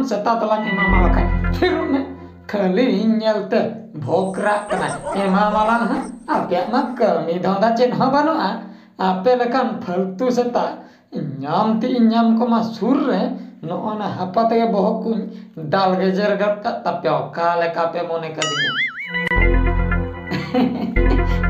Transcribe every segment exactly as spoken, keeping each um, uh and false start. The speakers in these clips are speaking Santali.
ᱥᱮᱛᱟ ᱛᱟᱞᱟᱝ ᱮᱢᱟᱢᱟ ᱵᱟᱠᱷᱟᱡ ᱛᱷᱤᱨᱚᱜ ᱢᱮ᱾ ᱠᱷᱟᱹᱞᱤ ᱤᱧ ᱧᱮᱞᱛᱮ ᱵᱷᱚᱠᱨᱟᱜ ᱠᱟᱱᱟᱭ᱾ ᱮᱢᱟᱢᱟᱞᱟᱝ ᱦᱟᱸᱜ, ᱟᱯᱮᱭᱟᱜ ᱢᱟ ᱠᱟᱹᱢᱤ ᱫᱷᱟᱱᱫᱟ ᱪᱮᱫ ᱦᱚᱸ ᱵᱟᱹᱱᱩᱜᱼᱟ᱾ ᱟᱯᱮ ᱞᱮᱠᱟᱱ ᱯᱷᱟᱹᱞᱛᱩ ᱥᱮᱛᱟ ᱧᱟᱢ ᱛᱮ ᱤᱧ ᱧᱟᱢ ᱠᱚᱢᱟ ᱥᱩᱨ ᱨᱮ, ᱱᱚᱜᱼᱚ ᱱᱟ ᱦᱟᱯᱟ ᱛᱮᱜᱮ ᱵᱚᱦᱚᱜ ᱠᱚᱧ ᱫᱟᱞ ᱜᱮᱡᱮᱨ ᱜᱚᱫ ᱠᱟᱜ ᱛᱟᱯᱮᱭᱟ, ᱚᱠᱟ ᱞᱮᱠᱟ ᱯᱮ ᱢᱚᱱᱮ ᱠᱟᱫᱤᱧᱟ᱾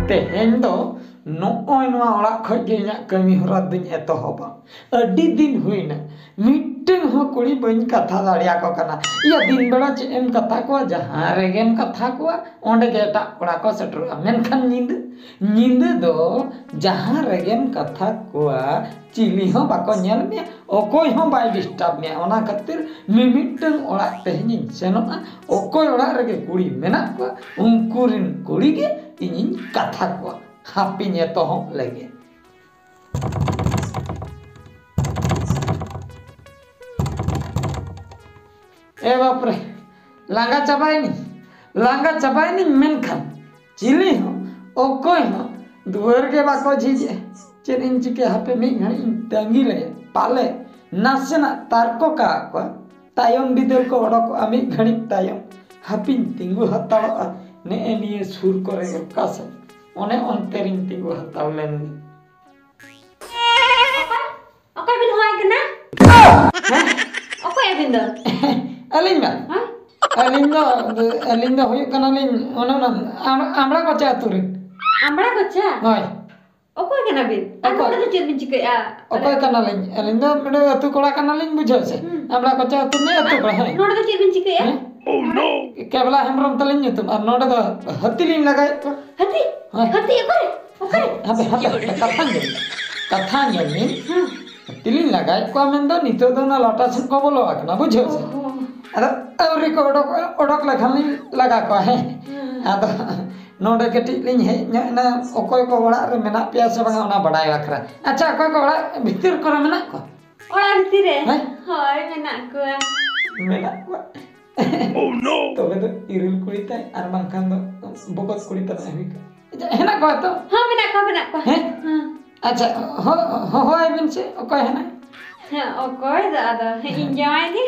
ᱛᱮᱦᱮᱧ ᱫᱚ ᱱᱚᱜᱼᱚᱭ ᱱᱚᱣᱟ ᱚᱲᱟᱜ ᱠᱷᱚᱡ ᱜᱮ ᱤᱧᱟᱹᱜ ᱠᱟᱹᱢᱤ ᱦᱚᱨᱟ ᱫᱚᱧ ᱮᱛᱚᱦᱚᱵᱟ᱾ ᱟᱹᱰᱤ ᱫᱤᱱ ᱦᱩᱭᱱᱟ, ᱢᱤᱫᱴᱟᱹᱝ ᱦᱚᱸ ᱠᱩᱲᱤ ᱵᱟᱹᱧ ᱠᱟᱛᱷᱟ ᱫᱟᱲᱮᱭᱟᱠᱚ ᱠᱟᱱᱟ᱾ ᱤᱭᱟᱹ, ᱫᱤᱱ ᱵᱮᱲᱟ ᱪᱮᱫ ᱮᱢ ᱠᱟᱛᱷᱟ ᱠᱚᱣᱟ, ᱡᱟᱦᱟᱸ ᱨᱮᱜᱮᱢ ᱠᱟᱛᱷᱟ ᱠᱚᱣᱟ ᱚᱸᱰᱮ ᱜᱮ ᱮᱴᱟᱜ ᱠᱚᱲᱟ ᱠᱚ ᱥᱮᱴᱮᱨᱚᱜᱼᱟ᱾ ᱢᱮᱱᱠᱷᱟᱱ ᱧᱤᱫᱟᱹ, ᱧᱤᱫᱟᱹ ᱫᱚ ᱡᱟᱦᱟᱸ ᱨᱮᱜᱮᱢ ᱠᱟᱛᱷᱟ ᱠᱚᱣᱟ ᱪᱤᱞᱤ ᱦᱚᱸ ᱵᱟᱠᱚ ᱧᱮᱞ ᱢᱮᱭᱟ, ᱚᱠᱚᱭ ᱦᱚᱸ ᱵᱟᱭ ᱰᱤᱥᱴᱟᱵᱽ ᱢᱮᱭᱟ᱾ ᱚᱱᱟ ᱠᱷᱟᱹᱛᱤᱨ ᱢᱤᱢᱤᱫᱴᱟᱹᱝ ᱚᱲᱟᱜ ᱛᱮᱦᱮᱧᱤᱧ ᱥᱮᱱᱚᱜᱼᱟ, ᱚᱠᱚᱭ ᱚᱲᱟᱜ ᱨᱮᱜᱮ ᱠᱩᱲᱤ ᱢᱮᱱᱟᱜ ᱠᱚᱣᱟ ᱩᱱᱠᱩ ᱨᱤᱱ ᱠᱩᱲᱤ ᱜᱮ ᱤᱧᱤᱧ ᱠᱟᱛᱷᱟ ᱠᱚᱣᱟ᱾ ᱦᱟᱯᱤᱧ ᱮᱛᱚᱦᱚᱵ ᱞᱮᱜᱮ᱾ ᱮ ᱵᱟᱯᱨᱮ, ᱞᱟᱸᱜᱟ ᱪᱟᱵᱟᱭᱮᱱᱟᱹᱧ, ᱞᱟᱸᱜᱟ ᱪᱟᱵᱟᱭᱮᱱᱟᱹᱧ, ᱢᱮᱱᱠᱷᱟᱱ ᱪᱤᱞᱤ ᱦᱚᱸ, ᱚᱠᱚᱭ ᱦᱚᱸ ᱫᱩᱣᱟᱹᱨ ᱜᱮ ᱵᱟᱠᱚ ᱡᱷᱤᱡ ᱮᱫ᱾ ᱪᱮᱫ ᱤᱧ ᱪᱤᱠᱟᱹᱭᱟ, ᱦᱟᱯᱮ ᱢᱤᱫ ᱜᱷᱟᱹᱲᱤᱡ ᱤᱧ ᱛᱟᱺᱜᱤ ᱞᱮᱜᱮ, ᱯᱟᱞᱮ ᱱᱟᱥᱮᱱᱟᱜ ᱛᱟᱨᱠᱚ ᱠᱟᱜ ᱠᱚᱣᱟ, ᱛᱟᱭᱚᱢ ᱵᱤᱫᱟᱹᱞ ᱠᱚ ᱚᱰᱚᱠᱚᱜᱼᱟ ᱢᱤᱫ ᱜᱷᱟᱹᱲᱤᱡ ᱛᱟᱭᱚᱢ᱾ ᱦᱟᱯᱤᱧ ᱛᱤᱸᱜᱩ ᱦᱟᱛᱟᱲᱚᱜᱼᱟ ᱱᱮᱜᱼᱮ ᱱᱤᱭᱟᱹ ᱥᱩᱨ ᱠᱚᱨᱮ ᱜᱮ, ᱚᱠᱟ ᱥᱮᱫ, ᱚᱱᱮ ᱚᱱᱛᱮ ᱨᱤᱧ ᱛᱤᱸᱜᱩ ᱦᱟᱛᱟᱲ ᱞᱮᱱ ᱜᱮ᱾ ᱚᱠᱚᱭ, ᱚᱠᱚᱭ ᱵᱤᱱ ᱦᱚᱦᱚᱭ ᱠᱟᱱᱟ? ᱦᱮᱸ? ᱚᱠᱚᱭ ᱟᱹᱵᱤᱱ ᱫᱚ? ᱟᱹᱞᱤᱧ ᱢᱟ? ᱦᱮᱸ? ᱟᱹᱞᱤᱧ ᱫᱚ, ᱟᱹᱞᱤᱧ ᱫᱚ ᱦᱩᱭᱩᱜ ᱠᱟᱱᱟᱞᱤᱧ ᱚᱱᱮ ᱚᱱᱟ ᱟᱢ-, ᱟᱢᱲᱟ ᱠᱚᱪᱟ ᱟᱹᱛᱩ ᱨᱮᱱ᱾ ᱟᱢᱲᱟ ᱠᱚᱪᱟ? ᱦᱳᱭ᱾ ᱚᱠᱚᱭ ᱠᱟᱱᱟ ᱵᱤᱱ? ᱟᱨ ᱚᱠᱚᱭ? ᱱᱚᱰᱮ ᱫᱚ ᱪᱮᱫ ᱵᱤᱱ ᱪᱤᱠᱟᱹᱭᱮᱫᱼᱟ? ᱚᱠᱚᱭ ᱠᱟᱱᱟᱞᱤᱧ? ᱟᱹᱞᱤᱧ ᱫᱚ ᱱᱚᱰᱮ ᱟᱹᱛᱩ ᱠᱚᱲᱟ ᱠᱟᱱᱟᱞᱤᱧ, ᱵᱩᱡᱷᱟᱹᱣ ᱥᱮ? ᱦᱩᱸ᱾ ᱟᱢᱲᱟ ᱠᱚᱪᱟ ᱟᱹᱛᱩ ᱨᱤᱱᱤᱡ ᱟᱹᱛᱩ ᱠᱚᱲᱟ, ᱦᱮᱸ᱾ ᱱᱚᱰᱮ ᱫᱚ ᱪᱮᱫ ᱵᱤᱱ ᱪᱤᱠᱟᱹᱭᱮᱫᱼᱟ? ᱦᱮᱸ? ᱠᱮᱵᱞᱟ ᱦᱮᱢᱵᱨᱚᱢ ᱛᱟᱹᱞᱤᱧ ᱧᱩᱛᱩᱢ, ᱟᱨ ᱱᱚᱰᱮ ᱫᱚ ᱦᱟᱹᱛᱤ ᱞᱤᱧ ᱞᱟᱜᱟᱭᱮᱫ ᱠᱚᱣᱟ᱾ ᱦᱟᱹᱛᱤ? ᱦᱳᱭ᱾ ᱦᱟᱹᱛᱤ ᱚᱠᱟᱨᱮ? ᱚᱠᱟᱨᱮ? ᱦᱟᱯᱮ, ᱦᱟᱯᱮ, ᱦᱟᱯᱮ, ᱠᱟᱛᱷᱟ ᱧᱮᱞ ᱢᱮ᱾ ᱠᱟᱛᱷᱟ ᱧᱮᱞ ᱢᱮ᱾ ᱦᱮᱸ᱾ ᱦᱟᱹᱛᱤ ᱞᱤᱧ ᱞᱟᱜᱟᱭᱮᱫ ᱠᱚᱣᱟ ᱢᱮᱱᱫᱚ ᱱᱤᱛᱚᱜ ᱫᱚ ᱚᱱᱟ ᱞᱟᱴᱟ ᱥᱮᱫ ᱠᱚ ᱵᱚᱞᱚ ᱟᱠᱟᱱᱟ, ᱵᱩᱡᱷᱟᱹᱣ ᱥᱮ? ᱚ᱾ ᱟᱫᱚ ᱟᱹᱣᱨᱤ ᱠᱚ ᱚᱰᱚᱠᱚᱜᱼᱟ, ᱚᱰᱚᱠ ᱞᱮᱠᱷᱟᱱ ᱞᱤᱧ ᱞᱟᱜᱟ ᱠᱚᱣᱟ, ᱦᱮᱸ᱾ ᱦᱮᱸ᱾ ᱟᱫᱚ ᱱᱚᱰᱮ ᱠᱟᱹᱴᱤᱡ ᱞᱤᱧ ᱦᱮᱡ ᱧᱚᱜ ᱮᱱᱟ, ᱚᱠᱚᱭ ᱠᱚ ᱚᱲᱟᱜ ᱨᱮ ᱢᱮᱱᱟᱜ ᱯᱮᱭᱟ ᱥᱮ ᱵᱟᱝᱟ ᱚᱱᱟ ᱵᱟᱰᱟᱭ ᱵᱟᱠᱷᱨᱟ᱾ ᱟᱪᱪᱷᱟ, ᱚᱠᱚᱭ ᱠᱚ ᱚᱲᱟᱜ ᱵᱷᱤᱛᱤᱨ ᱠᱚᱨᱮ ᱢᱮᱱᱟᱜ ᱠᱚᱣᱟ? ᱚᱲᱟᱜ ᱵᱷᱤᱛᱤᱨ ᱨᱮ? ᱦᱮᱸ? ᱦᱳᱭ, ᱢᱮᱱᱟᱜ ᱠᱚᱣᱟ᱾ ᱢᱮᱱᱟᱜ ᱠᱚᱣᱟ? ᱛᱚᱵᱮ ᱫᱚ ᱤᱨᱤᱞ ᱠᱩᱲᱤ ᱛᱟᱭ, ᱟᱨ ᱵᱟᱝᱠᱷᱟᱱ ᱫᱚ ᱵᱚᱠᱚᱛ ᱠᱩᱲᱤ ᱛᱟᱭ ᱦᱩᱭ ᱠᱚᱜᱼᱟ᱾ ᱟᱪᱪᱷᱟ, ᱦᱮᱱᱟᱜ ᱠᱚᱣᱟ ᱛᱚ? ᱦᱚᱸ, ᱢᱮᱱᱟᱜ ᱠᱚᱣᱟ, ᱢᱮᱱᱟᱜ ᱠᱚᱣᱟ᱾ ᱦᱮᱸ? ᱦᱚᱸ᱾ ᱟᱪᱪᱷᱟ, ᱦᱚ-, ᱦᱚᱦᱚᱣᱟᱭ ᱵᱤᱱ ᱥᱮ, ᱚᱠᱚᱭ ᱦᱮᱱᱟᱭ? ᱦᱮᱸ, ᱚᱠᱚᱭ ᱫᱚ ᱟᱫᱚ? ᱦᱮᱸ, ᱤᱧ ᱡᱟᱶᱟᱭ ᱜᱮ᱾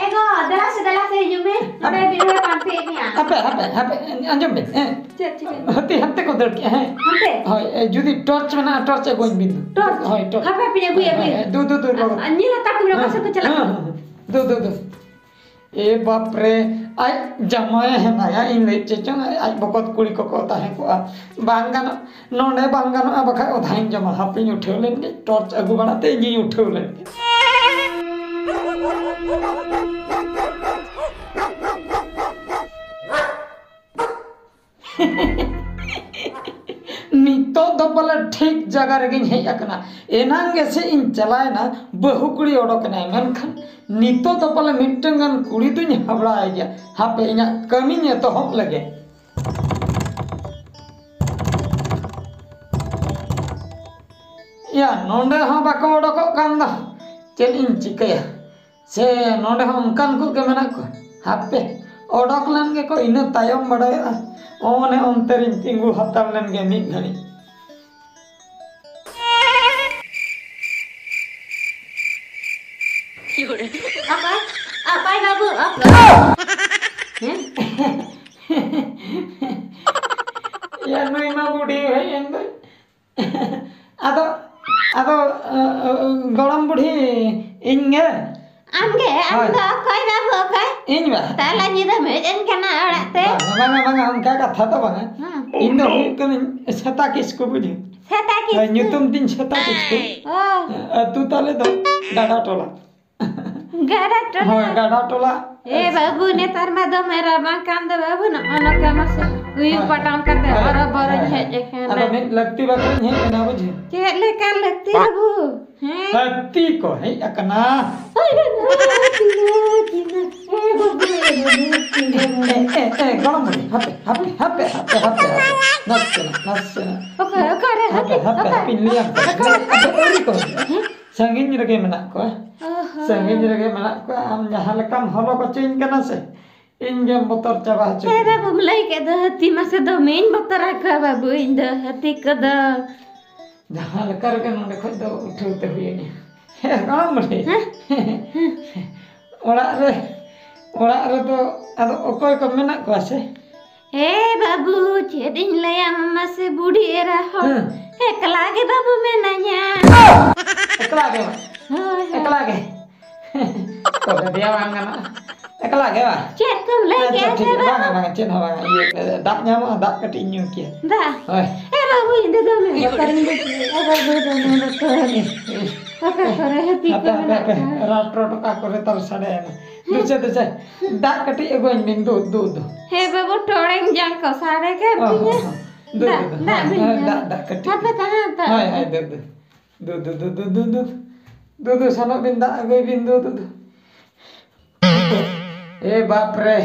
ᱮ ᱜᱚ, ᱫᱮᱞᱟ ᱥᱮ, ᱫᱮᱞᱟ ᱥᱮ, ᱦᱤᱡᱩᱜ ᱢᱮ᱾ ᱱᱚᱰᱮ ᱢᱤᱫ ᱦᱚᱲᱮ ᱯᱟᱱᱛᱮᱭᱮᱫ ᱢᱮᱭᱟ᱾ ᱦᱟᱯᱮ, ᱦᱟᱯᱮ, ᱦᱟᱯᱮ, ᱟᱸᱡᱚᱢ ᱵᱤᱱ, ᱦᱮᱸ᱾ ᱪᱮᱫ ᱪᱤᱠᱟᱹ? ᱦᱟᱱᱛᱮ, ᱦᱟᱱᱛᱮ ᱠᱚ ᱫᱟᱹᱲ ᱠᱮᱜᱼᱟ, ᱦᱮᱸ᱾ ᱦᱟᱱᱛᱮ? ᱦᱳᱭ, ᱮ, ᱡᱩᱫᱤ torch ᱢᱮᱱᱟᱜᱼᱟ, torch ᱟᱹᱜᱩᱣᱟᱹᱧ ᱵᱤᱱ ᱫᱚ᱾ Torch? ᱦᱳᱭ, torch᱾ ᱦᱟᱯᱮ, ᱦᱟᱯᱮ, ᱟᱹᱜᱩᱭᱟ, ᱦᱳᱭ, ᱟᱹᱜᱩᱭᱟ᱾ ᱦᱳᱭ, ᱫᱩ, ᱫᱩ, ᱫᱩ, ᱟᱨ, ᱨᱚᱲ᱾ ᱟᱨ ᱧᱮᱞ ᱦᱟᱛᱟᱲ ᱠᱚ ᱢᱮ, ᱚᱠᱟ ᱥᱮᱫ ᱠᱚ ᱪᱟᱞᱟᱜ ᱦᱮᱸ, ᱠᱟᱱᱟ᱾ ᱦᱮᱸ, ᱦᱮᱸ᱾ ᱫᱩ, ᱫᱩ, ᱫᱩ᱾ ᱮ ᱵᱟᱯ ᱨᱮ, ᱟᱡ ᱡᱟᱢᱟᱭᱮ ᱦᱮᱱᱟᱭᱟ, ᱤᱧ ᱞᱟᱹᱭ ᱪᱮᱫ ᱪᱚᱝ, ᱟᱡ ᱵᱚᱠᱚᱛ ᱠᱩᱲᱤ ᱠᱚᱠᱚ ᱛᱟᱦᱮᱸ ᱠᱚᱜᱼᱟ᱾ ᱵᱟᱝ ᱜᱟᱱᱚᱜ, ᱱᱚᱰᱮ ᱵᱟᱝ ᱜᱟᱱᱚᱜᱼᱟ, ᱵᱟᱠᱷᱟᱡ ᱚᱫᱷᱟᱧ ᱡᱚᱢᱟ᱾ ᱦᱟᱯᱮᱧ ᱩᱴᱷᱟᱹᱣ ᱞᱮᱱ ᱜᱮ, torch ᱟᱹᱜᱩ ᱵᱟᱲᱟ ᱛᱮ ᱤᱧᱤᱧ ᱩᱴᱷᱟᱹᱣ ᱞᱮᱱ ᱜᱮ᱾ ᱱᱤᱛᱚᱜ ᱫᱚ ᱯᱟᱞᱮ ᱴᱷᱤᱠ ᱡᱟᱭᱜᱟ ᱨᱮᱜᱮᱧ ᱦᱮᱡ ᱟᱠᱟᱱᱟ᱾ ᱮᱱᱟᱝ ᱜᱮᱥᱮ ᱤᱧ ᱪᱟᱞᱟᱣᱮᱱᱟ, ᱵᱟᱹᱦᱩ ᱠᱩᱲᱤ ᱚᱰᱚᱠ ᱮᱱᱟᱭ, ᱢᱮᱱᱠᱷᱟᱱ ᱱᱤᱛᱚᱜ ᱫᱚ ᱯᱟᱞᱮ ᱢᱤᱫᱴᱟᱝ ᱜᱟᱱ ᱠᱩᱲᱤ ᱫᱩᱧ ᱦᱟᱵᱲᱟᱭ ᱜᱮᱭᱟ᱾ ᱦᱟᱯᱮ, ᱤᱧᱟᱹᱜ ᱠᱟᱹᱢᱤᱧ ᱮᱛᱚᱦᱚᱵ ᱞᱮᱜᱮ᱾ ᱭᱟ, ᱱᱚᱸᱰᱮ ᱦᱚᱸ ᱵᱟᱠᱚ ᱚᱰᱚᱠᱚᱜ ᱠᱟᱱ ᱫᱚ, ᱪᱮᱫ ᱤᱧ ᱪᱤᱠᱟᱹᱭᱟ? ᱥᱮ ᱱᱚᱰᱮ ᱦᱚᱸ ᱚᱱᱠᱟᱱ ᱠᱚ ᱜᱮ ᱢᱮᱱᱟᱜ ᱠᱚᱣᱟ? ᱦᱟᱯᱮ, ᱚᱰᱚᱠ ᱞᱮᱱ ᱜᱮᱠᱚ, ᱤᱱᱟᱹ ᱛᱟᱭᱚᱢ ᱵᱟᱰᱟᱭᱚᱜᱼᱟ᱾ ᱚᱱᱮ ᱚᱱᱛᱮ ᱨᱤᱧ ᱛᱤᱸᱜᱩ ᱦᱟᱛᱟᱲ ᱞᱮᱱ ᱜᱮ ᱢᱤᱫ ᱜᱷᱟᱹᱲᱤᱡ᱾ ᱚᱠᱚᱭ? ᱚᱠᱚᱭ ᱵᱟᱹᱵᱩ? ᱚᱠᱚᱭ? ᱦᱮᱸ? ᱭᱟ, ᱱᱩᱭ ᱢᱟ ᱵᱩᱰᱷᱤ ᱦᱮᱡ ᱮᱱ ᱫᱚᱭ᱾ ᱟᱫᱚ, ᱟᱫᱚ, ᱜᱚᱲᱚᱢ ᱵᱩᱰᱷᱤ, ᱤᱧ ᱜᱮ᱾ ᱟᱢ ᱜᱮ? ᱟᱢ ᱦᱳᱭ᱾ ᱫᱚ ᱚᱠᱚᱭ ᱵᱟᱹᱵᱩ, ᱚᱠᱚᱭ? ᱤᱧ ᱵᱟ᱾ ᱛᱟᱦᱞᱮ ᱧᱤᱫᱟᱹᱢ ᱦᱮᱡ ᱮᱱ ᱠᱟᱱᱟ ᱚᱲᱟᱜ ᱛᱮ? ᱵᱟᱝᱟ, ᱵᱟᱝᱟ, ᱵᱟᱝᱟ, ᱚᱱᱠᱟ ᱠᱟᱛᱷᱟ ᱫᱚ ᱵᱟᱝᱟ᱾ ᱦᱮᱸ᱾ ᱤᱧ ᱫᱚ ᱦᱩᱭᱩᱜ ᱠᱟᱹᱱᱟᱹᱧ ᱥᱮᱛᱟ ᱠᱤᱥᱠᱩ, ᱵᱩᱡᱷᱟᱹᱣ? ᱥᱮᱛᱟ ᱦᱳᱭ, ᱠᱤᱥᱠᱩ? ᱧᱩᱛᱩᱢ ᱛᱤᱧ ᱥᱮᱛᱟ ᱠᱤᱥᱠᱩ᱾ ᱚ᱾ ᱟᱹᱛᱩ ᱛᱟᱞᱮ ᱫᱚ ᱜᱟᱰᱟ ᱴᱚᱞᱟ᱾ ᱜᱟᱰᱟ ᱴᱚᱞᱟ? ᱦᱳᱭ, ᱜᱟᱰᱟ ᱴᱚᱞᱟ᱾ ᱮ ᱵᱟᱹᱵᱩ, ᱱᱮᱛᱟᱨ ᱢᱟ ᱫᱚᱢᱮ ᱨᱟᱵᱟᱝ ᱠᱟᱱ ᱫᱚ ᱵᱟᱹᱵᱩ, ᱱᱚᱜᱼᱚ ᱱᱚᱝᱠᱟ ᱢᱟᱥᱮ ᱩᱭᱩ ᱦᱳᱭ, ᱯᱟᱴᱟᱢ ᱠᱟᱛᱮ ᱦᱳᱭ, ᱦᱚᱨᱚ ᱵᱚᱨᱚᱧ ᱦᱳᱭ, ᱦᱮᱡ ᱦᱳᱭ᱾ ᱟᱠᱟᱱᱟ᱾ ᱟᱫᱚ ᱢᱤᱫ ᱞᱟᱹᱠᱛᱤ ᱵᱟᱠᱷᱨᱟᱧ ᱦᱮᱡ ᱮᱱᱟ, ᱵᱩᱡᱷᱟᱹᱣ᱾ ᱪᱮᱫ ᱞᱮᱠᱟᱱ ᱞᱟᱹᱠᱛᱤ ᱵᱟᱹᱵᱩ? ᱦᱮᱸ? ᱞᱟᱹᱠᱛᱤ ᱠᱚ ᱦᱮᱡ ᱟᱠᱟᱱᱟ᱾ ᱦᱳᱭ, ᱦᱳᱭ, ᱦᱳᱭ, ᱦᱳᱭ, ᱦᱳᱭ, ᱦᱳᱭ, ᱦᱳᱭ, ᱦᱳᱭ, ᱦᱳᱭ, ᱦᱳᱭ, ᱦᱳᱭ, ᱦᱳᱭ᱾ ᱮ, ᱮ, ᱮ, ᱜᱚᱲᱚᱢ ᱵᱩᱰᱷᱤ, ᱦᱟᱯᱮ, ᱦᱟᱯᱮ, ᱦᱟᱯᱮ, ᱦᱟᱯᱮ, ᱦᱟᱯᱮ, ᱦᱟᱯᱮ᱾ ᱱᱟᱥᱮᱱᱟᱜ, ᱱᱟᱥᱮᱱᱟᱜ᱾ ᱚᱠᱟ, ᱚᱠᱟᱨᱮ? ᱦᱟᱯᱮ, ᱦᱟᱹᱛᱤ? ᱦᱟᱯᱮ, ᱚᱠᱟ? ᱦᱟᱯᱮᱧ ᱞᱟᱹᱭᱟᱢ ᱠᱟᱱᱟ᱾ ᱚᱠᱟ? ᱦᱟᱯᱮ, ᱟᱹᱣᱨᱤ ᱠᱚ ᱦᱤᱡᱩᱜᱼᱟ᱾ ᱦᱮᱸ? ᱥᱟᱺᱜᱤᱧ ᱨᱮᱜᱮ ᱢᱮᱱᱟᱜ ᱠᱚᱣᱟ᱾ ᱚ ᱦᱚᱸ᱾ ᱥᱟᱺᱜᱤᱧ ᱨᱮᱜᱮ ᱢᱮᱱᱟᱜ ᱠᱚᱣᱟ᱾ ᱟᱢ ᱡᱟᱦᱟᱸ ᱞᱮᱠᱟᱢ ᱦᱚᱞᱚ ᱜᱚᱪᱚᱧ ᱠᱟᱱᱟ ᱥᱮ, ᱤᱧ ᱜᱮᱢ ᱵᱚᱛᱚᱨ ᱪᱟᱵᱟ ᱦᱚᱪᱚ ᱦᱮᱸ ᱠᱤᱫᱤᱧᱟ᱾ ᱵᱟᱹᱵᱩᱢ ᱞᱟᱹᱭ ᱠᱮᱫ ᱫᱚ, ᱦᱟᱹᱛᱤ ᱢᱟᱥᱮ ᱫᱚᱢᱮᱧ ᱵᱚᱛᱚᱨ ᱟᱠᱚᱣᱟ ᱵᱟᱹᱵᱩ, ᱤᱧ ᱫᱚ ᱦᱟᱹᱛᱤ ᱠᱚᱫᱚ᱾ ᱡᱟᱦᱟᱸ ᱞᱮᱠᱟ ᱨᱮᱜᱮ ᱱᱚᱰᱮ ᱠᱷᱚᱡ ᱫᱚ ᱩᱴᱷᱟᱹᱣ ᱛᱮ ᱦᱩᱭ ᱟᱹᱧᱟ᱾ ᱦᱮᱸ, ᱜᱚᱲᱚᱢ ᱵᱩᱰᱷᱤ᱾ ᱦᱮᱸ? ᱚᱲᱟᱜ ᱨᱮ, ᱚᱲᱟᱜ ᱨᱮᱫᱚ ᱟᱫᱚ ᱚᱠᱚᱭ ᱠᱚ ᱢᱮᱱᱟᱜ ᱠᱚᱣᱟ ᱥᱮ? ᱮ ᱵᱟᱹᱵᱩ, ᱪᱮᱫ ᱤᱧ ᱞᱟᱹᱭᱟᱢ ᱢᱟᱥᱮ, ᱵᱩᱰᱷᱤ ᱮᱨᱟ ᱦᱚᱲ᱾ ᱦᱮᱸ᱾ ᱮᱠᱞᱟ ᱜᱮ ᱵᱟᱹᱵᱩ ᱢᱮᱱᱟᱹᱧᱟ᱾ ᱮᱠᱞᱟ ᱜᱮ? ᱦᱳᱭ, ᱦᱳᱭ᱾ ᱮᱠᱞᱟ ᱜᱮ? ᱛᱚᱵᱮ ᱫᱮᱭᱟ ᱵᱟᱝ ᱜᱟᱱᱚᱜᱼᱟ᱾ ᱮᱠᱞᱟ ᱜᱮ ᱵᱟᱝ? ᱪᱮᱫ ᱠᱚᱢ ᱞᱟᱹᱭ ᱟᱪᱪᱷᱟ, ᱠᱮᱜᱼᱟ ᱴᱷᱤᱠ ᱥᱮ ᱜᱮᱭᱟ᱾ ᱵᱟᱝ? ᱵᱟᱝᱟ, ᱵᱟᱝᱟ, ᱪᱮᱫ ᱦᱚᱸ ᱵᱟᱝᱟ᱾ ᱤᱭᱟᱹ, ᱫᱟᱜ ᱧᱟᱢᱚᱜᱼᱟ, ᱫᱟᱜ ᱠᱟᱹᱴᱤᱡ ᱤᱧ ᱧᱩ ᱠᱮᱭᱟ᱾ ᱫᱟᱜ? ᱦᱳᱭ᱾ ᱮ ᱵᱟᱹᱵᱩ, ᱤᱧ ᱫᱚ ᱫᱚᱢᱮ ᱵᱚᱛᱚᱨᱤᱧ ᱵᱩᱡᱷᱟᱹᱣᱮᱫᱼᱟ, ᱵᱟᱹᱵᱩ, ᱫᱚᱢᱮ ᱵᱚᱛᱚᱨ᱾ ᱚᱠᱟ ᱠᱚᱨᱮ ᱦᱟᱹᱛᱤ ᱠᱚ ᱦᱟᱯᱮ, ᱦᱟᱯᱮ, ᱢᱮᱱᱟᱜ ᱦᱟᱯᱮ᱾ ᱠᱚᱣᱟ? ᱨᱟᱴ ᱨᱚᱴ ᱚᱠᱟ ᱠᱚᱨᱮ ᱛᱟᱞ ᱥᱟᱰᱮᱭᱮᱱᱟ? ᱦᱮᱸ᱾ ᱫᱩᱪᱟ, ᱫᱩᱪᱟ᱾ ᱫᱟᱜ ᱠᱟᱹᱴᱤᱡ ᱟᱹᱜᱩᱣᱟᱹᱧ ᱵᱤᱱ, ᱫᱩ, ᱫᱩ, ᱫᱩ᱾ ᱦᱮᱸ ᱵᱟᱹᱵᱩ, ᱴᱚᱲᱮᱝ ᱡᱟᱝ ᱠᱚ ᱥᱟᱰᱮ ᱠᱮᱫ ᱚ, ᱛᱤᱧᱟᱹ᱾ ᱦᱚᱸ, ᱦᱚᱸ᱾ ᱫᱩ, ᱫᱟᱜ, ᱫᱩ, ᱫᱩ᱾ ᱫᱟᱜ ᱦᱳᱭ, ᱵᱤᱱ ᱦᱳᱭ, ᱧᱩᱭᱟ᱾ ᱫᱟᱜ, ᱫᱟᱜ ᱠᱟᱹᱴᱤᱡ᱾ ᱦᱟᱯᱮ ᱛᱟᱦᱮᱸ ᱦᱟᱛᱟᱲ ᱦᱳᱭ, ᱢᱮ᱾ ᱦᱳᱭ, ᱫᱩ, ᱫᱩ᱾ ᱫᱩ, ᱫᱩ, ᱫᱩ, ᱫᱩ, ᱫᱩ᱾ ᱫᱩ, ᱫᱩ, ᱥᱮᱱᱚᱜ ᱵᱤᱱ, ᱫᱟᱜ ᱟᱹᱜᱩᱭ ᱵᱤᱱ, ᱫᱩ, ᱫᱩ, ᱫᱩ᱾ ᱮ ᱵᱟᱯ ᱨᱮ,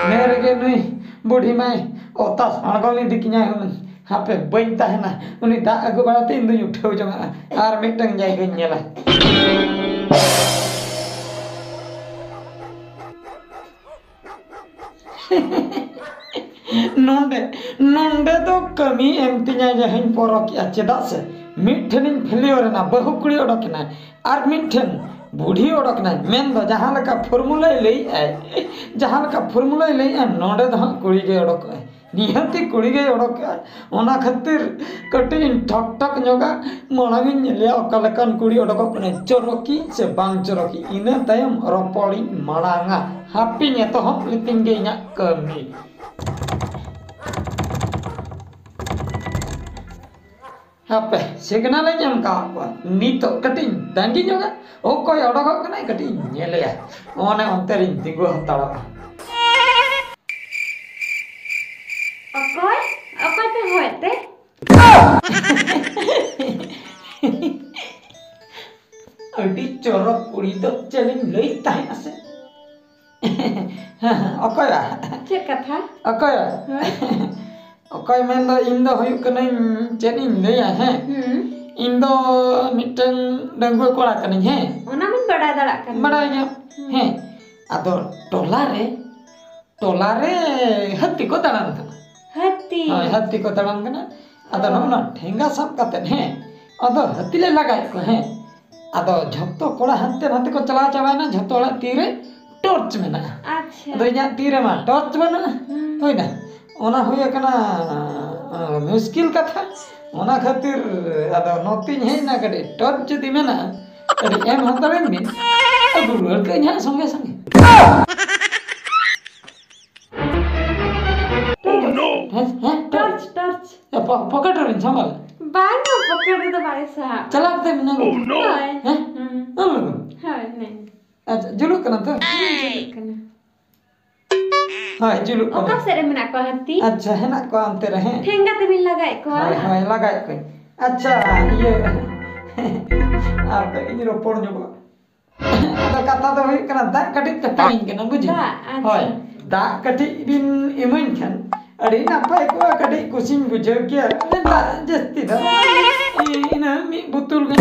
ᱱᱮ ᱨᱮᱜᱮ ᱱᱩᱭ ᱵᱩᱰᱷᱤ ᱢᱟᱭ ᱚᱛᱟ ᱟᱬᱜᱚ ᱤᱫᱤ ᱠᱤᱧᱟᱭ ᱦᱩᱱᱟᱹᱝ᱾ ᱦᱟᱯᱮ, ᱵᱟᱹᱧ ᱛᱟᱦᱮᱱᱟ᱾ ᱩᱱᱤ ᱫᱟᱜ ᱟᱹᱜᱩ ᱵᱟᱲᱟ ᱛᱮ ᱤᱧ ᱫᱩᱧ ᱩᱴᱷᱟᱹᱣ ᱡᱚᱝᱟᱜᱼᱟ᱾ ᱟᱨ ᱢᱤᱫᱴᱟᱝ ᱡᱟᱭᱜᱟᱧ ᱧᱮᱞᱟ᱾ ᱱᱚᱰᱮ, ᱱᱚᱰᱮ ᱫᱚ ᱠᱟᱹᱢᱤ ᱮᱢ ᱛᱤᱧᱟ ᱡᱟᱦᱟᱸᱧ ᱯᱚᱨᱚᱠᱮᱜᱼᱟ᱾ ᱪᱮᱫᱟᱜ ᱥᱮ ᱢᱤᱫ ᱴᱷᱮᱱᱤᱧ ᱯᱷᱮᱞᱤᱭᱳᱨ ᱮᱱᱟ, ᱵᱟᱹᱦᱩ ᱠᱩᱲᱤ ᱚᱰᱚᱠ ᱮᱱᱟᱭ, ᱟᱨ ᱢᱤᱫ ᱴᱷᱮᱱ ᱵᱩᱰᱷᱤ ᱚᱰᱚᱠ ᱮᱱᱟᱭ᱾ ᱢᱮᱱᱫᱚ ᱡᱟᱦᱟᱸ ᱞᱮᱠᱟ ᱯᱷᱚᱨᱢᱩᱞᱟᱭ ᱞᱟᱹᱭᱮᱜᱼᱟᱭ, ᱡᱟᱦᱟᱸ ᱞᱮᱠᱟ ᱯᱷᱚᱨᱢᱩᱞᱟᱭ ᱞᱟᱹᱭᱮᱜᱼᱟ, ᱱᱚᱰᱮ ᱫᱚ ᱦᱟᱸᱜ ᱠᱩᱲᱤ ᱜᱮ ᱚᱰᱚᱠᱚᱜᱼᱟᱭ᱾ ᱱᱤᱦᱟᱹᱛᱤ ᱠᱩᱲᱤ ᱜᱮᱭ ᱚᱰᱚᱠᱮᱜᱼᱟ᱾ ᱚᱱᱟ ᱠᱷᱟᱹᱛᱤᱨ ᱠᱟᱹᱴᱤᱡ ᱤᱧ ᱴᱷᱚᱠ ᱴᱷᱚᱠ ᱧᱚᱜᱟ, ᱢᱟᱲᱟᱝ ᱤᱧ ᱧᱮᱞᱮᱭᱟ ᱚᱠᱟ ᱞᱮᱠᱟᱱ ᱠᱩᱲᱤ ᱚᱰᱚᱠᱚᱜ ᱠᱟᱱᱟᱭ, ᱪᱚᱨᱚᱠᱤ ᱥᱮ ᱵᱟᱝ ᱪᱚᱨᱚᱠᱤ, ᱤᱱᱟᱹ ᱛᱟᱭᱚᱢ ᱨᱚᱯᱚᱲᱤᱧ ᱢᱟᱲᱟᱝᱟ᱾ ᱦᱟᱯᱮᱧ ᱮᱛᱚᱦᱚᱵ ᱞᱮᱛᱤᱧ ᱜᱮ ᱤᱧᱟᱹᱜ ᱠᱟᱹᱢᱤ᱾ ᱦᱟᱯᱮ, ᱥᱤᱜᱽᱱᱟᱞ ᱤᱧ ᱮᱢ ᱠᱟᱣᱟᱫ ᱠᱚᱣᱟ᱾ ᱱᱤᱛᱚᱜ ᱠᱟᱹᱴᱤᱡ ᱤᱧ ᱛᱟᱺᱜᱤ ᱧᱚᱜᱟ, ᱚᱠᱚᱭ ᱚᱰᱚᱠᱚᱜ ᱠᱟᱱᱟᱭ ᱠᱟᱹᱴᱤᱡ ᱤᱧ ᱧᱮᱞᱮᱭᱟ᱾ ᱚᱱᱮ ᱚᱱᱛᱮ ᱨᱤᱧ ᱛᱤᱸᱜᱩ ᱦᱟᱛᱟᱲᱚᱜᱼᱟ᱾ ᱚᱠᱚᱭ? ᱚᱠᱚᱭ ᱯᱮ ᱦᱚᱦᱚᱭᱮᱫ ᱛᱮ? ᱟᱹᱰᱤ ᱪᱚᱨᱚᱠ ᱠᱩᱲᱤ ᱫᱚ ᱪᱮᱫ ᱤᱧ ᱞᱟᱹᱭ ᱛᱟᱦᱮᱸᱫ ᱥᱮ? ᱚᱠᱚᱭᱟ? ᱪᱮᱫ ᱠᱟᱛᱷᱟ? ᱚᱠᱚᱭᱟ? ᱦᱳᱭ᱾ ᱚᱠᱚᱭ ᱢᱮᱱᱫᱚ, ᱤᱧ ᱫᱚ ᱦᱩᱭᱩᱜ ᱠᱟᱹᱱᱟᱹᱧ, ᱪᱮᱫ ᱤᱧ ᱞᱟᱹᱭᱟ, ᱦᱮᱸ? ᱦᱩᱸ᱾ ᱤᱧ ᱫᱚ ᱢᱤᱫᱴᱟᱝ ᱰᱟᱺᱜᱩᱣᱟᱹ ᱠᱚᱲᱟ ᱠᱟᱹᱱᱟᱹᱧ, ᱦᱮᱸ? ᱚᱱᱟ ᱢᱟᱧ ᱵᱟᱰᱟᱭ ᱫᱟᱲᱮᱭᱟᱜ ᱠᱟᱱ ᱵᱟᱰᱟᱭ ᱜᱮᱭᱟ᱾ ᱜᱮᱭᱟᱢ? ᱦᱩᱸ᱾ ᱦᱮᱸ᱾ ᱟᱫᱚ ᱴᱚᱞᱟ ᱨᱮ, ᱴᱚᱞᱟ ᱨᱮ ᱦᱟᱹᱛᱤ ᱠᱚ ᱫᱟᱬᱟᱱ ᱠᱟᱱᱟ᱾ ᱦᱟᱹᱛᱤ? ᱦᱳᱭ, ᱦᱟᱹᱛᱤ ᱠᱚ ᱫᱟᱬᱟᱱ ᱠᱟᱱᱟ᱾ ᱟᱫᱚ ᱚ᱾ ᱱᱚᱜᱼᱚ ᱱᱟ ᱴᱷᱮᱸᱜᱟ ᱥᱟᱵ ᱠᱟᱛᱮᱫ, ᱦᱮᱸ, ᱟᱫᱚ ᱦᱟᱹᱛᱤ ᱞᱮ ᱞᱟᱜᱟᱭᱮᱫ ᱠᱚᱣᱟ, ᱦᱮᱸ᱾ ᱟᱫᱚ ᱡᱷᱚᱛᱚ ᱠᱚᱲᱟ ᱦᱟᱱᱛᱮ ᱱᱟᱛᱮ ᱠᱚ ᱪᱟᱞᱟᱣ ᱪᱟᱵᱟᱭᱮᱱᱟ, ᱡᱷᱚᱛᱚ ᱦᱚᱲᱟᱜ ᱛᱤᱨᱮ ᱴᱚᱨᱪ ᱢᱮᱱᱟᱜᱼᱟ᱾ ᱟᱪᱪᱷᱟ᱾ ᱟᱫᱚ ᱤᱧᱟᱹᱜ ᱛᱤ ᱨᱮᱢᱟ ᱴᱚᱨᱪ ᱵᱟᱹᱱᱩᱜᱼᱟ᱾ ᱦᱩᱸ᱾ ᱦᱩᱭᱱᱟ, ᱚᱱᱟ ᱦᱩᱭ ᱟᱠᱟᱱᱟ, ᱟ, ᱢᱩᱥᱠᱤᱞ ᱠᱟᱛᱷᱟ᱾ ᱚᱱᱟ ᱠᱷᱟᱹᱛᱤᱨ ᱟᱫᱚ ᱱᱚᱛᱮᱧ ᱦᱮᱡ ᱮᱱᱟ, ᱠᱟᱹᱴᱤᱡ ᱴᱚᱨᱪ ᱡᱩᱫᱤ ᱢᱮᱱᱟᱜᱼᱟ, ᱠᱟᱹᱴᱤᱡ ᱮᱢ ᱦᱟᱛᱟᱲᱟᱹᱧ ᱵᱤᱱ, ᱟᱹᱜᱩ ᱨᱩᱣᱟᱹᱲ ᱠᱟᱜ ᱟᱹᱧ ᱦᱟᱸᱜ ᱥᱚᱸᱜᱮ ᱥᱚᱸᱜᱮ᱾ ᱦᱮᱸ, ᱦᱮᱸ, ᱴᱚᱨᱪ᱾ Torch, torch. ᱮ, ᱯᱚ-, ᱯᱚᱠᱮᱴ ᱨᱮᱵᱤᱱ ᱥᱟᱢᱵᱟᱣ? ᱵᱟᱝ, ᱯᱚᱠᱮᱴ ᱨᱮᱫᱚ ᱵᱟᱭ ᱥᱟᱦᱟᱵ᱾ ᱪᱟᱞᱟᱣ ᱠᱟᱛᱮ ᱢᱮᱱᱟᱜ ᱠᱚ᱾ ᱦᱳᱭ᱾ ᱦᱮᱸ? ᱦᱩᱸ᱾ ᱦᱳᱭ, ᱱᱮ᱾ ᱟᱪᱪᱷᱟ, ᱡᱩᱞᱩᱜ ᱠᱟᱱᱟ ᱛᱚ? ᱦᱮᱸ, ᱡᱩᱞᱩᱜ ᱠᱟᱱᱟ᱾ ᱦᱳᱭ, ᱡᱩᱞᱩᱜ ᱠᱟᱱᱟ᱾ ᱚᱠᱟ ᱥᱮᱫ ᱨᱮ ᱢᱮᱱᱟᱜ ᱠᱚᱣᱟ ᱦᱟᱹᱛᱤ? ᱟᱪᱪᱷᱟ, ᱦᱮᱱᱟᱜ ᱠᱚᱣᱟ ᱚᱱᱛᱮ ᱨᱮ, ᱦᱮᱸ᱾ ᱴᱷᱮᱝᱜᱟ ᱛᱮᱵᱤᱱ ᱞᱟᱜᱟᱭᱮᱫ ᱠᱚᱣᱟ? ᱦᱳᱭ, ᱦᱳᱭ, ᱞᱟᱜᱟᱭᱮᱫ ᱠᱚᱣᱟᱧ᱾ ᱟᱪᱪᱷᱟ, ᱤᱭᱟᱹ, ᱟᱨ ᱠᱟᱹᱡ ᱤᱧ ᱨᱚᱯᱚᱲ ᱧᱚᱜᱚᱜᱼᱟ᱾ ᱟᱫᱚ ᱠᱟᱛᱷᱟ ᱫᱚ ᱦᱩᱭᱩᱜ ᱠᱟᱱᱟ, ᱫᱟᱜ ᱠᱟᱹᱴᱤᱡ ᱯᱮ ᱮᱢᱟᱹᱧ ᱠᱟᱱᱟ, ᱵᱩᱡᱷᱟᱹᱣ? ᱫᱟᱜ, ᱟᱪᱪᱷᱟ᱾ ᱦᱳᱭ, ᱫᱟᱜ ᱠᱟᱹᱴᱤᱡ ᱵᱤᱱ ᱮᱢᱟᱹᱧ ᱠᱷᱟᱱ ᱟᱹᱰᱤ ᱱᱟᱯᱟᱭ ᱠᱚᱜᱼᱟ, ᱠᱟᱹᱴᱤᱡ ᱠᱩᱥᱤᱧ ᱵᱩᱡᱷᱟᱹᱣ ᱠᱮᱭᱟ᱾ ᱢᱟᱱᱮ ᱫᱟᱜ ᱡᱟᱹᱥᱛᱤ ᱫᱚ, ᱤᱱᱟᱹ ᱢᱤᱫ ᱵᱳᱛᱚᱞ ᱜᱟᱱ᱾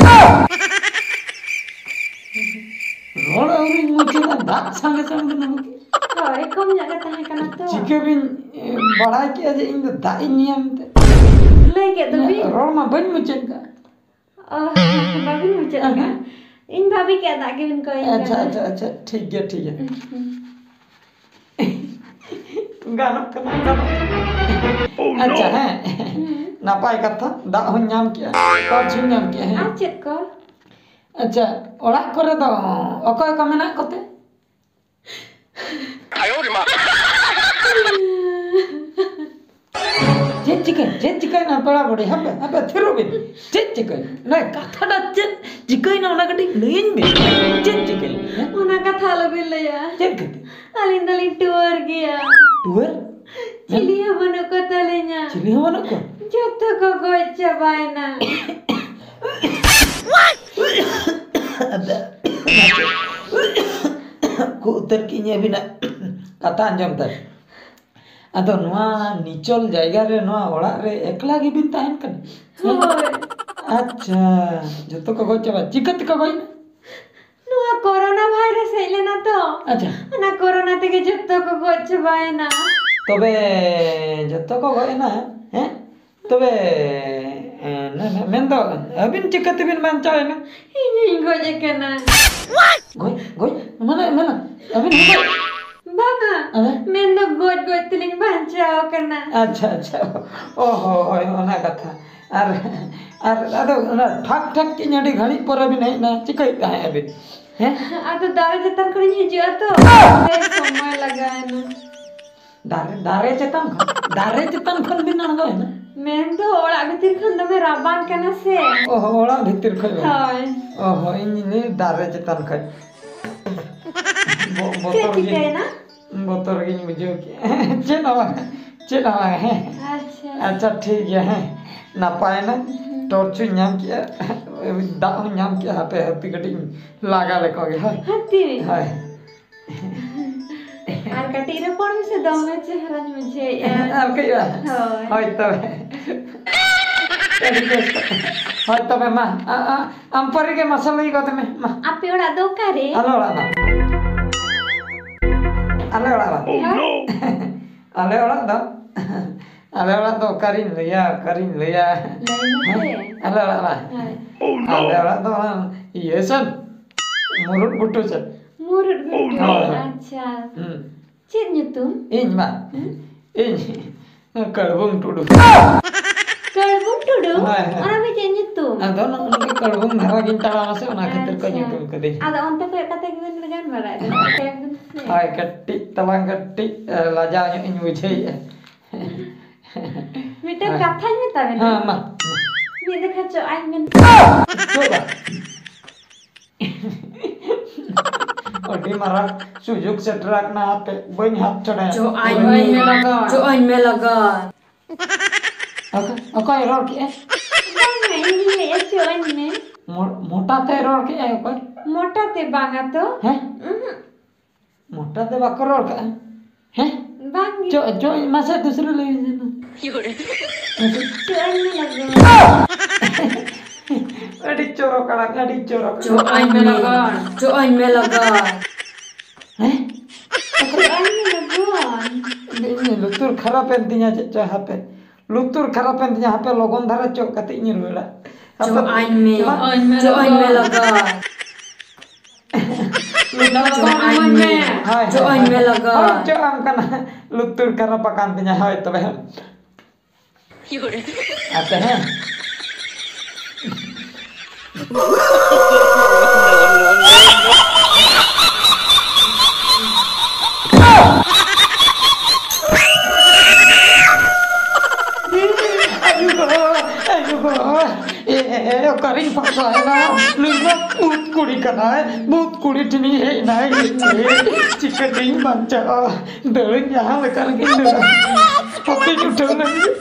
ᱨᱚᱲ ᱟᱹᱣᱨᱤᱧ ᱢᱩᱪᱟᱹᱫᱟ, ᱫᱟᱜ ᱥᱟᱸᱜᱮ ᱥᱟᱸᱜᱮ ᱵᱤᱱ ᱟᱹᱜᱩ ᱠᱮᱫ᱾ ᱦᱳᱭ, ᱠᱚᱢ ᱧᱚᱜ ᱜᱮ ᱛᱟᱦᱮᱸ ᱠᱟᱱᱟ ᱛᱚ᱾ ᱪᱤᱠᱟᱹ ᱵᱤᱱ, ᱮ, ᱵᱟᱲᱟᱭ ᱠᱮᱫᱼᱟ ᱡᱮ ᱤᱧ ᱫᱚ ᱫᱟᱜ ᱤᱧ ᱧᱩᱭᱟ ᱢᱮᱱᱛᱮ? ᱞᱟᱹᱭ ᱠᱮᱫ ᱫᱚ ᱵᱤᱱ᱾ ᱨᱚᱲ ᱢᱟ ᱵᱟᱹᱧ ᱢᱩᱪᱟᱹᱫ ᱠᱟᱜ᱾ ᱚ, ᱵᱟᱵᱤᱱ ᱢᱩᱪᱟᱹᱫ ᱠᱟᱜᱼᱟ? ᱤᱧ ᱵᱷᱟᱵᱤ ᱠᱮᱫ ᱫᱟᱜ ᱜᱮᱵᱤᱱ ᱠᱚᱭ ᱟᱪᱪᱷᱟ, ᱠᱟᱱᱟ᱾ ᱟᱪᱪᱷᱟ, ᱟᱪᱪᱷᱟ, ᱴᱷᱤᱠ ᱜᱮᱭᱟ, ᱴᱷᱤᱠ ᱜᱮᱭᱟ᱾ ᱜᱟᱱᱚᱜ ᱠᱟᱱᱟ, ᱜᱟᱱᱚᱜ ᱠᱟᱱᱟ᱾ ᱟᱪᱪᱷᱟ, ᱦᱮᱸ᱾ ᱦᱩᱸ᱾ ᱱᱟᱯᱟᱭ ᱠᱟᱛᱷᱟ, ᱫᱟᱜ ᱦᱚᱸᱧ ᱧᱟᱢ ᱠᱮᱜᱼᱟ, ᱴᱚᱨᱪ ᱦᱚᱸᱧ ᱧᱟᱢ ᱠᱮᱜᱼᱟ, ᱦᱮᱸ᱾ ᱟᱨ ᱪᱮᱫ ᱠᱚ? ᱟᱪᱪᱷᱟ, ᱚᱲᱟᱜ ᱠᱚᱨᱮ ᱫᱚ ᱚᱠᱚᱭ ᱠᱚ ᱢᱮᱱᱟᱜ ᱠᱚᱛᱮ? ᱪᱮᱫ ᱪᱤᱠᱟᱹᱭ, ᱪᱮᱫ ᱪᱤᱠᱟᱹᱭᱮᱱᱟ ᱯᱮᱲᱟ ᱵᱩᱰᱷᱤ? ᱦᱟᱯᱮ, ᱦᱟᱯᱮ, ᱛᱷᱤᱨᱚᱜ ᱵᱤᱱ᱾ ᱪᱮᱫ ᱪᱤᱠᱟᱹᱭᱮᱱᱟ? ᱚᱱᱟ ᱠᱟᱛᱷᱟᱴᱟ ᱪᱮᱫ ᱪᱤᱠᱟᱹᱭᱮᱱᱟ, ᱚᱱᱟ ᱠᱟᱹᱴᱤᱡ ᱞᱟᱹᱭᱟᱹᱧ ᱵᱤᱱ᱾ ᱪᱮᱫ ᱪᱤᱠᱟᱹᱭᱮᱱᱟ? ᱦᱮᱸ? ᱚᱱᱟ ᱠᱟᱛᱷᱟ ᱟᱞᱚᱵᱤᱱ ᱞᱟᱹᱭᱟ᱾ ᱪᱮᱫ ᱠᱟᱛᱮ? ᱟᱹᱞᱤᱧ ᱫᱚᱞᱤᱧ ᱴᱩᱣᱟᱹᱨ ᱜᱮᱭᱟ᱾ ᱴᱩᱣᱟᱹᱨ? ᱪᱤᱞᱤ ᱦᱚᱸ ᱵᱟᱹᱱᱩᱜ ᱠᱚ ᱛᱟᱹᱞᱤᱧᱟ᱾ ᱪᱤᱞᱤ ᱦᱚᱸ ᱵᱟᱹᱱᱩᱜ ᱠᱚᱣᱟ? ᱡᱚᱛᱚ ᱠᱚ ᱜᱚᱡ ᱪᱟᱵᱟᱭᱮᱱᱟ᱾ ᱠᱷᱩᱜ ᱩᱛᱟᱹᱨ ᱠᱮᱫ ᱟᱹᱵᱤᱱᱟᱜ ᱠᱟᱛᱷᱟ ᱟᱸᱡᱚᱢ ᱛᱮ᱾ ᱟᱫᱚ ᱱᱚᱣᱟ ᱱᱤᱪᱚᱞ ᱡᱟᱭᱜᱟ ᱨᱮ, ᱱᱚᱣᱟ ᱚᱲᱟᱜ ᱨᱮ ᱮᱠᱞᱟ ᱜᱮᱵᱤᱱ ᱛᱟᱦᱮᱱ ᱠᱟᱱᱟ? ᱦᱳᱭ᱾ ᱟᱪᱪᱷᱟ, ᱡᱚᱛᱚ ᱠᱚ ᱜᱚᱡ ᱪᱟᱵᱟ᱾ ᱪᱤᱠᱟᱹ ᱛᱮᱠᱚ ᱜᱚᱡ ᱮᱱᱟ? ᱱᱚᱣᱟ ᱠᱳᱨᱳᱱᱟ ᱵᱷᱟᱭᱨᱟᱥ ᱦᱮᱡ ᱞᱮᱱᱟ ᱛᱚ᱾ ᱟᱪᱪᱷᱟ᱾ ᱚᱱᱟ ᱠᱳᱨᱳᱱᱟ ᱛᱮᱜᱮ ᱡᱚᱛᱚ ᱠᱚ ᱜᱚᱡ ᱪᱟᱵᱟᱭᱮᱱᱟ᱾ ᱛᱚᱵᱮ ᱡᱚᱛᱚ ᱠᱚ ᱜᱚᱡ ᱮᱱᱟ, ᱦᱮᱸ? ᱛᱚᱵᱮ ᱦᱮᱸ, ᱢᱮᱱᱫᱚ ᱟᱹᱵᱤᱱ ᱪᱤᱠᱟᱹ ᱛᱮᱵᱤᱱ ᱵᱟᱧᱪᱟᱣ ᱮᱱᱟ? ᱤᱧ ᱦᱚᱧ ᱜᱚᱡ ᱟᱠᱟᱱᱟ᱾ ᱜᱚᱡ? ᱜᱚᱡ? ᱢᱟᱱᱮ, ᱢᱟᱱᱮ, ᱟᱹᱵᱤᱱ ᱦᱚᱸ ᱜᱚᱡ? ᱵᱟᱝᱟ᱾ ᱟᱫᱚ? ᱢᱮᱱᱫᱚ ᱜᱚᱡ ᱜᱚᱡ ᱛᱮᱞᱤᱧ ᱵᱟᱧᱪᱟᱣ ᱟᱠᱟᱱᱟ᱾ ᱟᱪᱪᱷᱟ, ᱟᱪᱪᱷᱟ᱾ ᱚ ᱦᱚᱸ, ᱦᱳᱭ, ᱚᱱᱟ ᱠᱟᱛᱷᱟ᱾ ᱟᱨ, ᱟᱨ ᱟᱫᱚ ᱚᱱᱟ ᱴᱷᱟᱠ ᱴᱷᱟᱠ ᱠᱤ ᱟᱹᱰᱤ ᱜᱷᱟᱹᱲᱤᱡ ᱯᱚᱨᱮ ᱵᱤᱱ ᱦᱮᱡ ᱮᱱᱟ, ᱪᱤᱠᱟᱹᱭᱮᱫ ᱛᱟᱦᱮᱸᱫ ᱟᱹᱵᱤᱱ? ᱦᱮᱸ? ᱟᱫᱚ ᱫᱟᱨᱮ ᱪᱮᱛᱟᱱ ᱠᱷᱚᱱᱤᱧ ᱦᱤᱡᱩᱜᱼᱟ ᱛᱚ, ᱚᱱᱟᱛᱮ ᱥᱚᱢᱚᱭ ᱞᱟᱜᱟᱣ ᱮᱱᱟ᱾ ᱫᱟᱨᱮ, ᱫᱟᱨᱮ ᱪᱮᱛᱟᱱ ᱠᱷᱚᱱ, ᱫᱟᱨᱮ ᱪᱮᱛᱟᱱ ᱠᱷᱚᱱ ᱵᱤᱱ ᱟᱬᱜᱚᱭᱮᱱᱟ? ᱢᱮᱱᱫᱚ ᱚᱲᱟᱜ ᱵᱷᱤᱛᱤᱨ ᱠᱷᱚᱱ ᱫᱚᱢᱮ ᱨᱟᱵᱟᱝ ᱠᱟᱱᱟ ᱥᱮ᱾ ᱚ ᱦᱚᱸ, ᱚᱲᱟᱜ ᱵᱷᱤᱛᱤᱨ ᱠᱷᱚᱱ ᱵᱟᱝ? ᱦᱳᱭ᱾ ᱚ ᱦᱚᱸ, ᱤᱧ ᱞᱟᱹᱭ ᱫᱟᱨᱮ ᱪᱮᱛᱟᱱ ᱠᱷᱚᱱ᱾ ᱵᱚ-, ᱪᱮᱫ ᱵᱚᱛᱚᱨ ᱜᱤᱧ, ᱪᱤᱠᱟᱹᱭᱮᱱᱟ? ᱵᱚᱛᱚᱨ ᱜᱤᱧ ᱵᱩᱡᱷᱟᱹᱣ ᱠᱮᱜᱼᱟ᱾ ᱪᱮᱫ ᱦᱚᱸ ᱵᱟᱝ, ᱪᱮᱫ ᱦᱚᱸ ᱵᱟᱝ, ᱦᱮᱸ᱾ ᱟᱪᱪᱷᱟ᱾ ᱟᱪᱪᱷᱟ, ᱴᱷᱤᱠ ᱜᱮᱭᱟ, ᱦᱮᱸ᱾ ᱱᱟᱯᱟᱭᱮᱱᱟ᱾ ᱦᱩᱸ᱾ ᱴᱚᱨᱪ ᱦᱚᱸᱧ ᱧᱟᱢ ᱠᱮᱜᱼᱟ, ᱫᱟᱜ ᱦᱚᱸᱧ ᱧᱟᱢ ᱠᱮᱜᱼᱟ᱾ ᱦᱟᱯᱮ, ᱦᱟᱯᱮ ᱠᱟᱹᱴᱤᱡ ᱤᱧ ᱞᱟᱜᱟ ᱞᱮᱠᱚ ᱜᱮ, ᱦᱳᱭ᱾ ᱦᱟᱹᱛᱤ᱾ ᱦᱳᱭ᱾ ᱟᱨ ᱠᱟᱹᱴᱤᱡ ᱨᱚᱯᱚᱲ ᱢᱮᱥᱮ, ᱫᱚᱢᱮ ᱪᱮᱦᱨᱟᱧ ᱵᱩᱡᱷᱟᱹᱣᱮᱫᱼᱟ᱾ ᱟᱨ ᱠᱟᱹᱡ ᱵᱟᱝ? ᱦᱳᱭ᱾ ᱦᱳᱭ ᱛᱚᱵᱮ᱾ ᱟᱹᱰᱤ ᱵᱮᱥ ᱠᱟᱛᱷᱟ᱾ ᱦᱳᱭ ᱛᱚᱵᱮ ᱢᱟ, ᱟ, ᱟ, ᱟᱢ ᱯᱟᱹᱨᱤ ᱜᱮ ᱢᱟᱥᱮ ᱞᱟᱹᱭ ᱜᱚᱫ ᱢᱮ, ᱢᱟ᱾ ᱟᱯᱮ ᱚᱲᱟᱜ ᱫᱚ ᱚᱠᱟᱨᱮ? ᱟᱞᱮ ᱚᱲᱟᱜ ᱢᱟ᱾ ᱟᱞᱮ ᱚᱲᱟᱜ ᱢᱟ᱾ Oh, no! ᱟᱞᱮ ᱚᱲᱟᱜ ᱫᱚ, ᱟᱞᱮ ᱚᱲᱟᱜ ᱫᱚ ᱚᱠᱟᱨᱤᱧ ᱞᱟᱹᱭᱟ, ᱚᱠᱟᱨᱤᱧ ᱞᱟᱹᱭᱟ? ᱞᱟᱹᱭ ᱢᱮᱥᱮ᱾ ᱦᱮᱸ? ᱟᱞᱮ ᱚᱲᱟᱜ ᱢᱟ᱾ ᱦᱳᱭ᱾ Oh, no! ᱟᱞᱮ ᱚᱲᱟᱜ ᱫᱚ ᱚᱱᱟ ᱤᱭᱟᱹ ᱥᱮᱱ, ᱢᱩᱨᱩᱫ ᱜᱷᱩᱴᱩ ᱥᱮᱫ᱾ ᱢᱩᱨᱩᱫ ᱜᱷᱩᱴᱩ, ᱦᱳᱭ, ᱦᱳᱭ᱾ ᱟᱪᱪᱷᱟ᱾ ᱦᱩᱸ᱾ ᱪᱮᱫ ᱧᱩᱛᱩᱢ? ᱤᱧ ᱢᱟ? ᱦᱩᱸ? ᱤᱧ ᱠᱟᱹᱲᱵᱩᱝ ᱴᱩᱰᱩ᱾ ᱠᱟᱹᱲᱵᱩᱝ ᱴᱩᱰᱩ? ᱦᱳᱭ, ᱦᱳᱭ᱾ ᱚᱱᱟ ᱫᱚ ᱪᱮᱫ ᱧᱩᱛᱩᱢ? ᱟᱫᱚ ᱱᱚᱜᱼᱚ ᱱᱚᱝᱠᱟ ᱠᱟᱹᱲᱵᱩᱝ ᱫᱷᱟᱨᱟ ᱜᱤᱧ ᱛᱟᱲᱟᱢᱟ ᱥᱮ, ᱚᱱᱟ ᱠᱷᱟᱹᱛᱤᱨ ᱠᱚ ᱟᱪᱪᱷᱟ᱾ ᱧᱩᱛᱩᱢ ᱠᱟᱹᱫᱤᱧ᱾ ᱟᱫᱚ ᱚᱱᱛᱮ ᱠᱚᱭᱚᱜ ᱠᱟᱛᱮ ᱜᱮᱵᱮᱱ ᱜᱟᱱ ᱵᱟᱲᱟᱭᱮᱫ ᱫᱚ, ᱪᱤᱠᱟᱹᱭᱟᱵᱮᱱ ᱥᱮ? ᱦᱳᱭ, ᱠᱟᱹᱴᱤᱡ ᱛᱟᱞᱟᱝ ᱠᱟᱹᱴᱤᱡ, ᱮ, ᱞᱟᱡᱟᱣ ᱧᱚᱜ ᱤᱧ ᱵᱩᱡᱷᱟᱹᱣᱮᱫᱼᱟ᱾ ᱢᱤᱫᱴᱮᱱ ᱦᱮᱸ᱾ ᱠᱟᱛᱷᱟᱧ ᱢᱮᱛᱟ ᱵᱮᱱᱟ᱾ ᱦᱮᱸ, ᱢᱟ᱾ ᱢᱤᱫ ᱫᱮᱠᱷᱟ ᱪᱚᱜ ᱟᱹᱧ ᱵᱮᱱ᱾ ᱪᱚᱜ ᱵᱟ᱾ ᱟᱹᱰᱤ ᱢᱟᱨᱟᱝ ᱥᱩᱡᱳᱜᱽ ᱥᱮᱴᱮᱨ ᱟᱠᱟᱱᱟ, ᱦᱟᱯᱮ ᱵᱟᱹᱧ ᱦᱟᱛ ᱪᱷᱟᱲᱟᱭᱟ᱾ ᱪᱚᱜ ᱟᱹᱧ ᱢᱮ ᱞᱟᱜᱟ᱾ ᱪᱚᱜ ᱟᱹᱧ ᱢᱮ ᱞᱟᱜᱟ᱾ ᱚᱠᱚᱭ, ᱚᱠᱚᱭ ᱨᱚᱲ ᱠᱮᱜᱼᱟᱭ? ᱵᱟᱝᱟ, ᱤᱧ ᱜᱤᱧ ᱞᱟᱹᱭᱮᱜᱼᱟ, ᱪᱚᱜ ᱟᱹᱧ ᱢᱮ᱾ ᱢᱚ-, ᱢᱚᱴᱟ ᱛᱮ ᱨᱚᱲ ᱠᱮᱜᱼᱟᱭ ᱚᱠᱚᱭ? ᱢᱚᱴᱟ ᱛᱮ ᱵᱟᱝᱟ ᱛᱚ᱾ ᱦᱮᱸ? ᱩᱸᱦᱩᱸ᱾ ᱢᱚᱴᱟ ᱛᱮ ᱵᱟᱠᱚ ᱨᱚᱲ ᱠᱟᱜᱼᱟ? ᱦᱮᱸ? ᱵᱟᱝ ᱜᱮ᱾ ᱪᱚ, ᱪᱚ, ᱢᱟᱥᱮ ᱫᱩᱥᱨᱟᱹ ᱞᱟᱹᱭ ᱢᱮᱥᱮ ᱢᱟ᱾ ᱢᱟᱥᱮ᱾ ᱪᱚᱜ ᱟᱹᱧ ᱢᱮ ᱞᱟᱜᱟ᱾ ᱟᱹᱰᱤ ᱪᱚᱨᱚᱠ ᱟᱲᱟᱝ, ᱟᱹᱰᱤ ᱪᱚᱨᱚᱠ᱾ ᱪᱚᱜ ᱟᱹᱧ ᱢᱮ ᱞᱟᱜᱟ, ᱪᱚᱜ ᱟᱹᱧ ᱢᱮ ᱞᱟᱜᱟ᱾ ᱦᱮᱸ? ᱪᱚᱜ ᱟᱹᱧ ᱢᱮ ᱞᱟᱜᱟ᱾ ᱤᱧ ᱞᱩᱛᱩᱨ ᱠᱷᱟᱨᱟᱯ ᱮᱱ ᱛᱤᱧᱟ ᱪᱮᱫ ᱪᱚ, ᱦᱟᱯᱮ᱾ ᱞᱩᱛᱩᱨ ᱠᱷᱟᱨᱟᱯᱮᱱ ᱛᱤᱧᱟ, ᱦᱟᱯᱮ ᱞᱚᱜᱚᱱ ᱫᱷᱟᱨᱟ ᱪᱚᱜ ᱠᱟᱛᱮ ᱤᱧ ᱨᱩᱣᱟᱹᱲᱟ᱾ ᱦᱟᱯᱮ, ᱪᱚᱜ ᱟᱹᱧ ᱢᱮ᱾ ᱢᱟ, ᱪᱚᱜ ᱟᱹᱧ ᱢᱮ ᱞᱚᱜᱚᱱ᱾ ᱞᱚᱜᱚᱱ ᱤᱢᱟᱹᱧ ᱢᱮ᱾ ᱦᱳᱭ, ᱦᱳᱭ, ᱪᱚᱜ ᱟᱹᱧ ᱢᱮ ᱞᱚᱜᱚᱱ᱾ ᱦᱳᱭ, ᱪᱚᱜ ᱟᱢ ᱠᱟᱱᱟ᱾ ᱞᱩᱛᱩᱨ ᱠᱷᱟᱨᱟᱯ ᱟᱠᱟᱱ ᱛᱤᱧᱟ᱾ ᱦᱳᱭ ᱛᱚᱵᱮ᱾ ᱟᱯᱮ ᱦᱮᱸ᱾ ᱟᱭᱳ ᱵᱟᱵᱟ, ᱟᱭᱳ ᱵᱟᱵᱟ, ᱮ, ᱮ, ᱮ, ᱚᱠᱟᱨᱤᱧ ᱯᱷᱟᱥᱟᱭᱮᱱᱟ? ᱱᱩᱭ ᱢᱟ ᱵᱷᱩᱛ ᱠᱩᱲᱤ ᱠᱟᱱᱟᱭ, ᱵᱷᱩᱛ ᱠᱩᱲᱤ ᱴᱷᱮᱱᱤᱧ ᱦᱮᱡ ᱮᱱᱟ᱾ ᱮ, ᱮ, ᱪᱤᱠᱟᱹᱛᱤᱧ ᱵᱟᱧᱪᱟᱜᱼᱟ? ᱫᱟᱹᱲᱟᱹᱧ ᱡᱟᱦᱟᱸ ᱞᱮᱠᱟ ᱨᱮᱜᱮᱧ ᱫᱟᱹᱲᱟ᱾ ᱦᱟᱯᱮᱧ ᱩᱴᱷᱟᱹᱣ ᱞᱮᱱ ᱜᱮ᱾